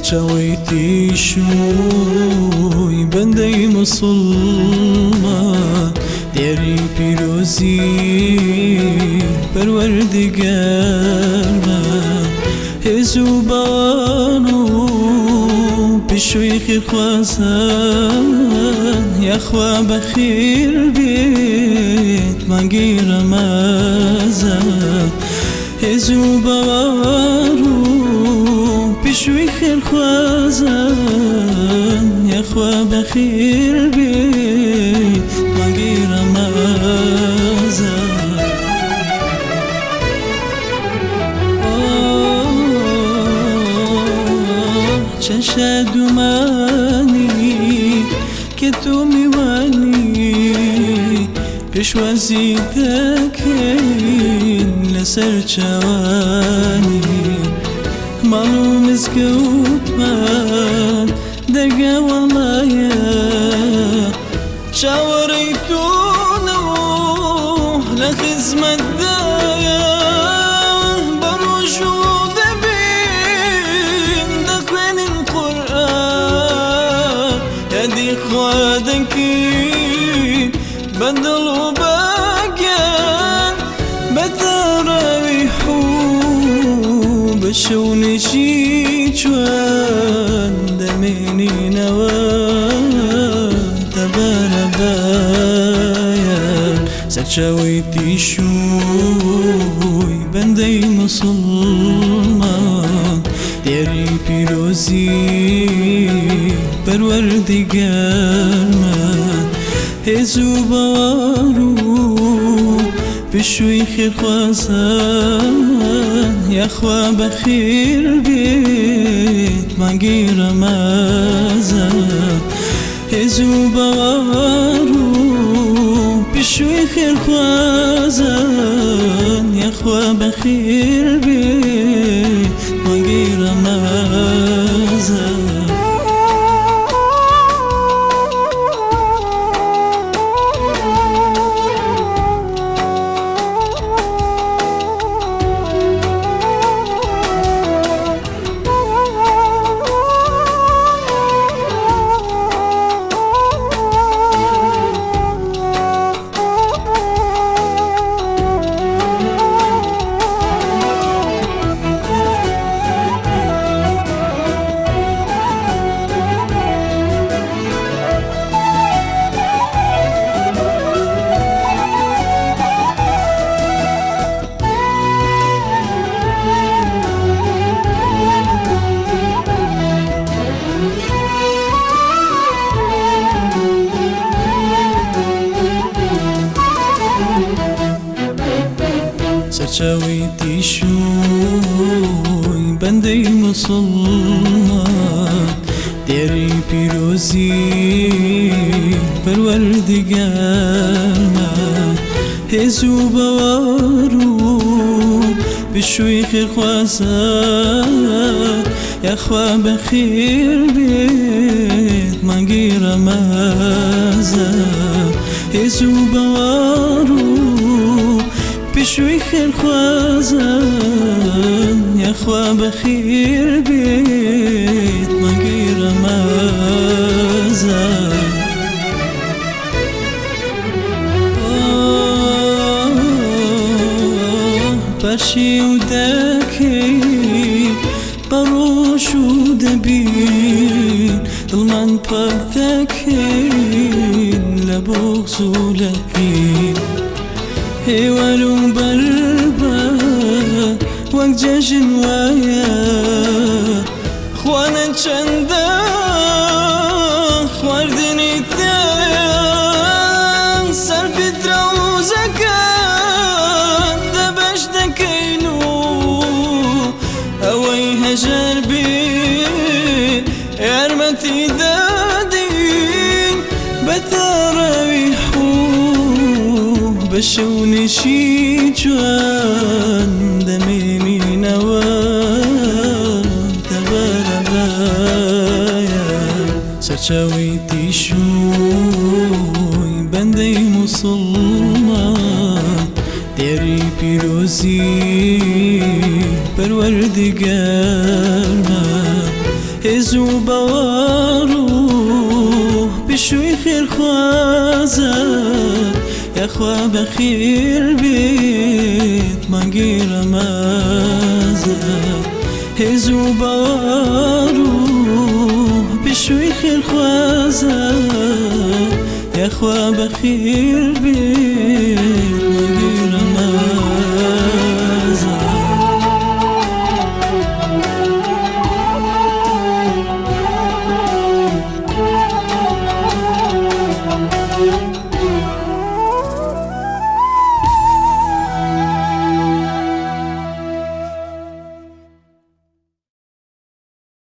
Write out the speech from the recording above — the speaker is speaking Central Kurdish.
سەرچاوەی تیشووی بەندەی موسڵمان، دێری پیرۆزی پەروەردگارمان، هێز و باوەڕ و پشووی خێرخوازان، یاخوا بەخێر بێت مانگی ڕەمەزان. هێز و باوەڕ و پشووی خێرخوازان، یاخوا بەخێر بێت مانگی ڕەمەزان. چەند شادومانی کە تۆ میوانی، پێشوازی دەکەین لەسەر چاوانی. ماڵ و مزگەوتمان دەرگا وەڵایە، چاوەڕێی تۆنە و لە خزمەتدایە. بە ڕۆژوو دەبین دەخوێنین قورئان، یادی خوا دەکەین بە دڵ و بە گیان. بە تەراویح و بە شەونێکی جوان دەمێنینەوە تەبەرەبایان. سەرچاوەی تیشووی بەندەی موسڵمان، دێری پیرۆزی پەروەردگارمان، هێز و باوەڕ و پشووی خێرخوازان، یاخوا بەخێر بێت مانگی ڕەمەزان. هێز و باوەڕ و پشووی خێرخوازان، یاخوا بەخێر بێت مانگی ڕەمەزان. سەرچاوەی تیشووی بەندەی موسڵمان، دێری پیرۆزی پەروەردگارمان، هێز و باوەڕ و پشووی خێرخوازان، یاخوا بەخێر بێت مانگی ڕەمەزان. هێز و باوەڕ و پشووی خێرخوازان، یاخوا بەخێر بێت مانگی ڕەمەزان. پەشیو دەکەی بە ڕۆژ و دەبین، دڵمان پاک دەکەین لە بوغز و لە قین. هێوار و بەربە وەک جەژن وایە، خوانە چەندە خواردنی تایە. سەر پیترەوزەکان دەبەش دەکەین و ئەوەی هەژار بێ یارمەتی دادین. بە تەراویح و بە شەونێکی جوان دەمێنینەوە تەبەرەبایە. سەرچاوەی تیشووی بەندەی موسڵمان، دێری پیرۆزی پەروەردگارمان، هێز و باوەڕ و پشووی خێرخوازە. یاخوا بەخێر بێت مانگی ڕەمەزان. هێز و باوەڕ و پشووی خێرخوازە. یاخوا بەخێر بێت.